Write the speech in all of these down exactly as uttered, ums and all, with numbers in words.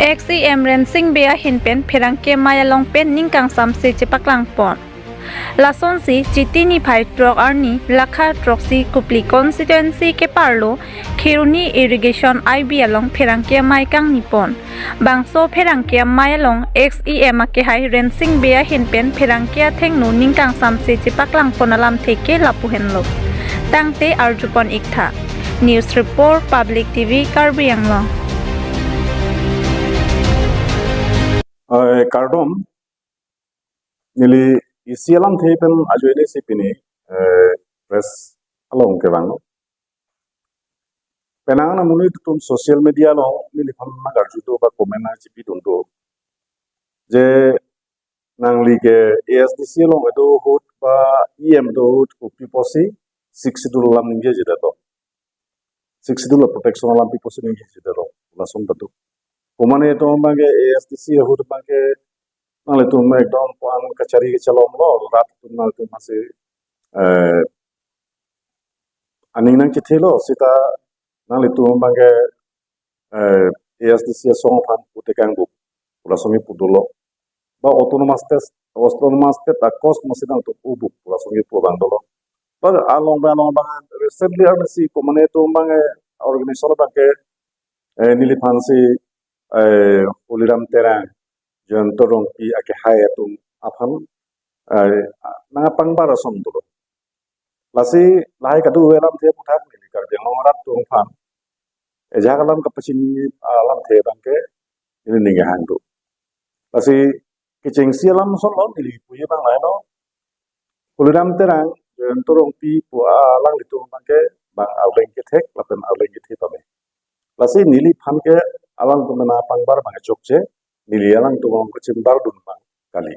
Ex E M Rensing Bey ahin pen pherangke amei along pen ning kangsamse chepaklangpon. Lasonsi Chiti niphai throk arni lakha throksi Kopili constituency keparlo Kheroni irrigation I B along pherangke amei kangnipon. Bangso pherangke amei along ex E M akehai Rensing Bey ahin pen pherangke athengno ning kangsamse chepaklangpon alamthe ke lapu henlo. Tangte arjupon iktha. News Report, Public T V, Karbi Anglong. Eh, kardom, neli isi alamthe pen ajoine si pini, eh, press along kevanglo. Penang na monit atum social media along neliphan nang arju do ba comment nang chibidun do. Je nangli ke A S D C along kedo ahut ba E M do ahut kopi pusi Sixth Schedule alam ningjeje detlo. Sixth Schedule protection alam pi pusi ningjeje detlo. Lason ta do. Komane atum abangke A S D C ahut abangke nanglitum ekdom puan kachari kachalomlo, rat atum nanglitum masi, eh, aning nangchethelo, seta nanglitum abangke, eh, A S D C asong aphan putekang bup, pura somi pudolo. Ba autonomous state, autonomous state a cost masi nangtum ubup, pura somi pu abang dolo. Ba along ba along abang recently arni si komane atum abang, eh, organization abangke, eh, neliphan si, eh, Holiram Terang, Jayanta Rongpi akehai atum aphan, eh, nangpangbar ason dolo. Lasi lahai kado alamthe aputhak neli Karbi Anglong arat atum aphan ejak alam kapachini alamthe abangke neli ning kehang do. Lasi kechengsi alam asonlo, neli puji abang lahenlo. Holiram Terang, Jayanta Rongpi pu alanglitum abangke bang arleng kethek lapen arleng kethe pame. Lasi neliphan ke alangtum nangpangbar abang chokche, neli alangtum along kachimbar dun abang kali.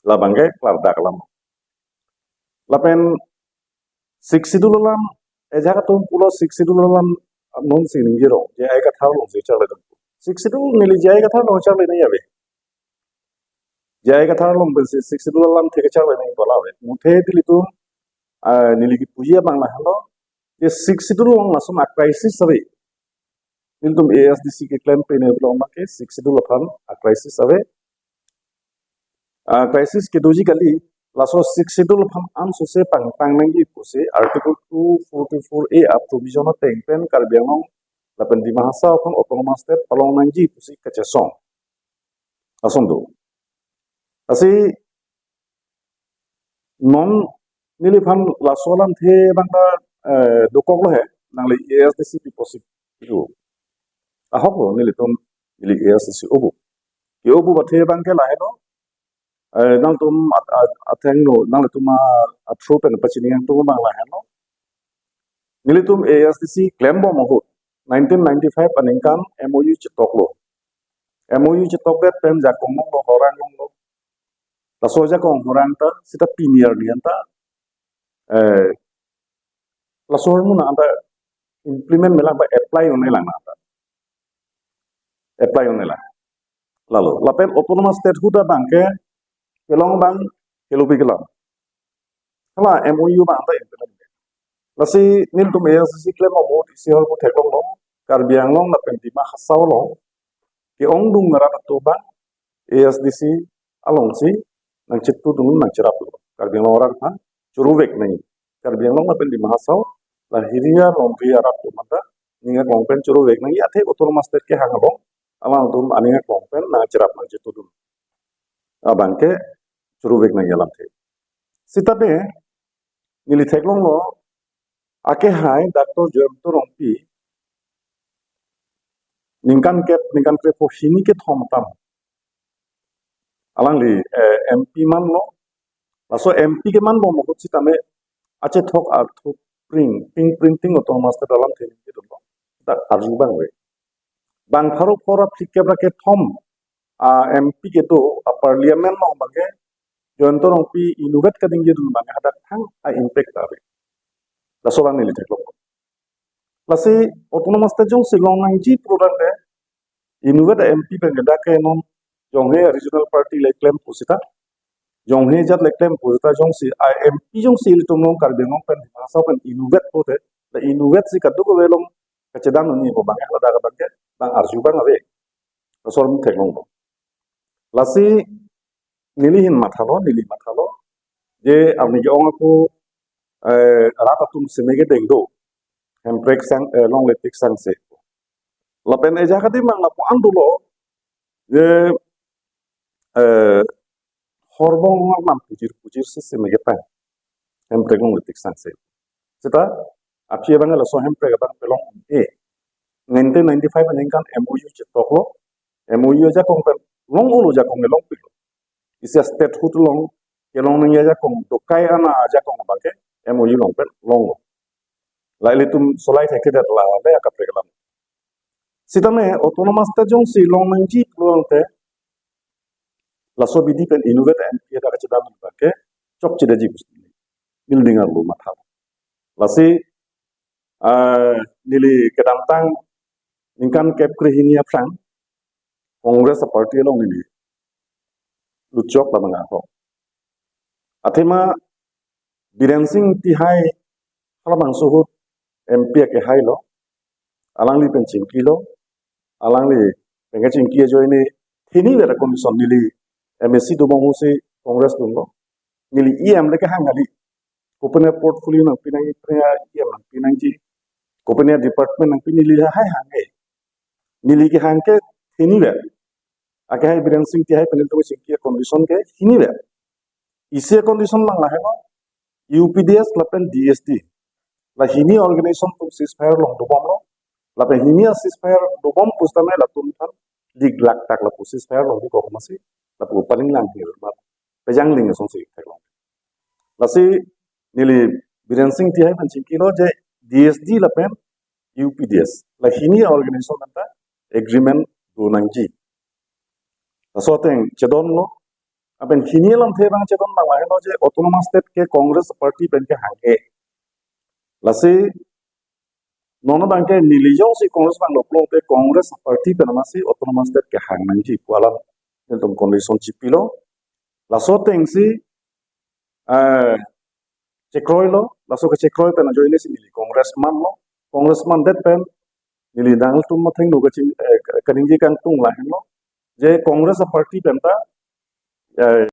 La abangke klardak alam. Lapen Sixth Schedule alam, ejak atum pulo Sixth Schedule alam non si ningjero, J I Kathar alongsi charli dun. Sixth Schedule neli J I Kathar along charli nangji ave. J I Kathar along pensi Sixth Schedule alamthe kacharli nangji pu la ave. Muthe nelitum, ah, neli kipuji abang lahenlo, je Sixth Schedule along lason a crisis ave. Nelitum A S D C keklem pen along abangke Sixth Schedule aphan a crisis ave. Ah, crisis kedoji kali, laso Sixth Schedule aphan ansose pangtang nangji pusi Article two forty-four A a provision ateng pen Karbi Anglong lapen Dima Hasao aphan autonomous state palong nangji pusi kachesong. Lason do. Lasi non neliphan laso alamthe abang ta, eh, dokoklo he, nangli A S D C pi pusi pu. Ahoklo nelitum, neli A S D C ubup. Ke-ubup athe abangke lahenlo. Eh, nangtum at-, at-, athengno, nanglitum a, a-through pen pachini nangtum abang lahenlo. Nelitum A S D C klembom ahut nineteen ninety-five aningkan M O U chetoklo. M O U chetokdet pen jakong longlo, horang longlo. Laso jakong horang ta seta pini arni anta, eh, laso horang anta implement melang ba apply un-elang anta. Apply un-elang. Lalo, lapen autonomous statehood abangke kelong abang kelobi kelang. Hala M O U abang ta implement. Lasi nelitum A S D C klembom ahut isi ahormu theklonglo, Karbi Anglong lapen Dima Hasao along ke-ongdung arat atum abang A S D C alongsi nangchetudun nangcheraplo. Karbi Anglong arat aphan choruvek nangji. Karbi Anglong lapen Dima Hasao, la hiria longri arat atum anta ning aklong pen choruvek nangji, athe autonomous state kehang along alangtum aning aklong pen nangcherap nangchetudun abangke choruvek nangji alamthe. Seta pe neli theklonglo, akehai Doctor Jayanta Rongpi ningkan kep, ningkan krepho hini kethom atam alangli, eh, M P manlo. Laso M P kemanbom ahut sitame achethok arthu pring, ping printing autonomous state alamthe ningjedunlo. Ta arju abang ave. Bang pharo pharo phlikep ra kethom a M P kedo a parliament along abangke Jayanta Rongpi inutvet kaningjedun abangke hadak thang a-impact ta ave. Laso abang neli theklong. Lasi autonomous state jongsi long nangji program ke inutvet M P pen ke dak ke non jonghe regional party le klem pusita, jonghe jat le klem pusita, jongsi a M P jongsi ilitum along Karbi Anglong pen Dima Hasao pen inutvet pute, la inutvet si kadokave along kachedam nangji pu abangke ladak abangke bang arju abang ave. Laso alam theklonglo. Lasi neli hin mathalo, neli mathalo. Je arni ke-ong ako, eh, rat atum seme kedeng do. Hemprek sang, eh, longle tik sangse. Lapen eja kadi mang lapu-an dolo. Je, eh, horbong hornam pujir pujir si seme ketang. Hemprek longle tik sangse. Seta, aphi abang laso hemprek abang pelong e. Nineteen ninety-five aningkan M O U chetok lo. M O U ajakong pen long ulo, ajakong long pilo. Isi statehood long, kelong nangji ajakong, dokai ana ajakong abang ke M O U long pen longlo. La ilitum solai thekthedet la le akaprek alam. Sitame autonomous state jongsi long nangji pulote, laso abidi pen inutvet M P dak kachedam abang ke chokchedetji pusi neli ding arlo matha. Lasi, ah, neli kedamtang ningkan kep krehini aphrang Congress a-party along neli lutchok labang ahok. Athema Biren Singh Engti hai halabangso ahut M P akehai lo, alangli pen chingkilo, alangli pen kachingki ajoine thiniver a-condition, neli M A C dobom ahutsi Congress dunlo, neli E M le kehang kali, kopine portfolio nangpi nangji, kopine E M nangpi nangji, kopine department nangpi, neli lahai hang e. Neli kehang ke thiniver. Akehai Biren Singh Engti hai pen nelitum chingki a-condition ke thiniver. Isi a-condition abang lahelo, U P D S lapen D S D. La hini organization atum ceasefire along dobomlo. Lapen hini a-ceasefire dobom pusitame latum aphan dik lak tak lapu ceasefire along dikok masi lapu paling lang hir ma pejang ling asonsi theklong. Lasi neli Biren Singh Engti hai pen chingkilo je D S D lapen U P D S, la hini a-organization anta agreement do nangji. Laso ateng chedonlo, lapen hini alamthe abang chedon abang lahelo je autonomous state ke Congress party pen kehang e. Lasi non abang ke neli jongsi Congress abang lo pulote Congress party pen masi autonomous state kehang nangji pu alam nelitum condition chipilo. Laso atengsi, eh, chekroilo, laso kechekroi pen ajoine si neli Congress manlo, Congress mandet pen neli nangtum athengno kaching, eh, kaningje kangtung lahenlo je Congress a-party pen ta, eh,